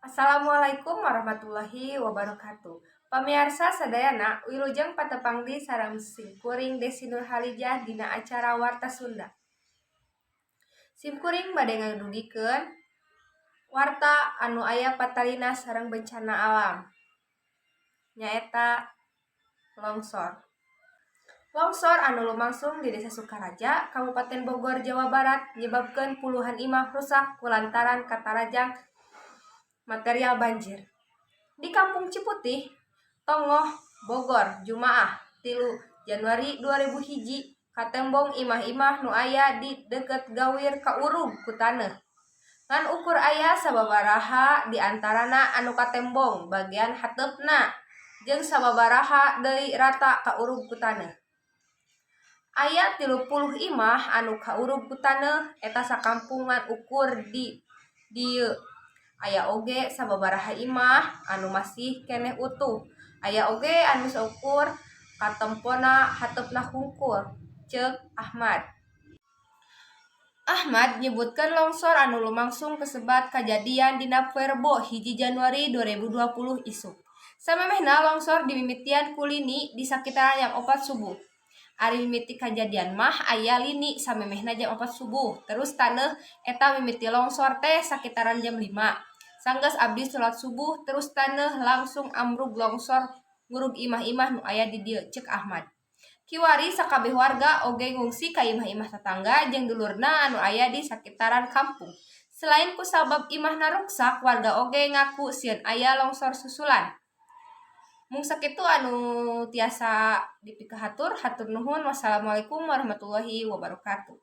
Assalamualaikum warahmatullahi wabarakatuh. Pamiarsa sadayana, wilujeng patepang deui sareng simkuring Desi Nurhalijah dina acara Warta Sunda. Simkuring bade ngadugikeun warta anu aya patalina sareng bencana alam, nyaeta longsor. Longsor anu lumangsung di Desa Sukaraja, Kabupaten Bogor, Jawa Barat, nyebabkeun puluhan imah rusak kulantaran katarajang material banjir. Di Kampung Ciputih, Tongoh, Bogor, Jumaah, 3 Januari 2001, katembong imah-imah nu aya di deukeut gawir kaurug ku taneuh. Ngan ukur aya sababaraha di antarana anu katembong bagian hateupna jeung sababaraha deui rata kaurug ku taneuh. Aya 30 imah anu kaurug ku taneuh, eta sakampung ngan ukur di dieu. Aya oge sababaraha imah anu masih keneh utuh, aya oge anu saukur katempona hateupna hungkul, ceuk Ahmad. Ahmad nyebutkeun longsor anu lumangsung kasebat kajadian dina poe Rebo 1 Januari 2020 isuk. Samemehna longsor dimimitian ku lini di sakitaran jam 4 subuh. Ari mimiti kajadian mah aya lini samemehna jam 4 subuh, terus taneuh eta mimiti longsor teh sakitaran jam 5. Sanggeus abdi salat subuh terus taneuh langsung ambruk longsor ngurug imah-imah nu aya di dieu, ceuk Ahmad. Kiwari sakabeh warga oge ngungsi ka imah-imah tatangga jeung dulurna anu aya di sakitaran kampung. Selain kusabab imahna ruksak, warga oge ngaku sieun aya longsor susulan. Mung sakitu anu tiasa dipikahatur, hatur nuhun. Wassalamualaikum warahmatullahi wabarakatuh.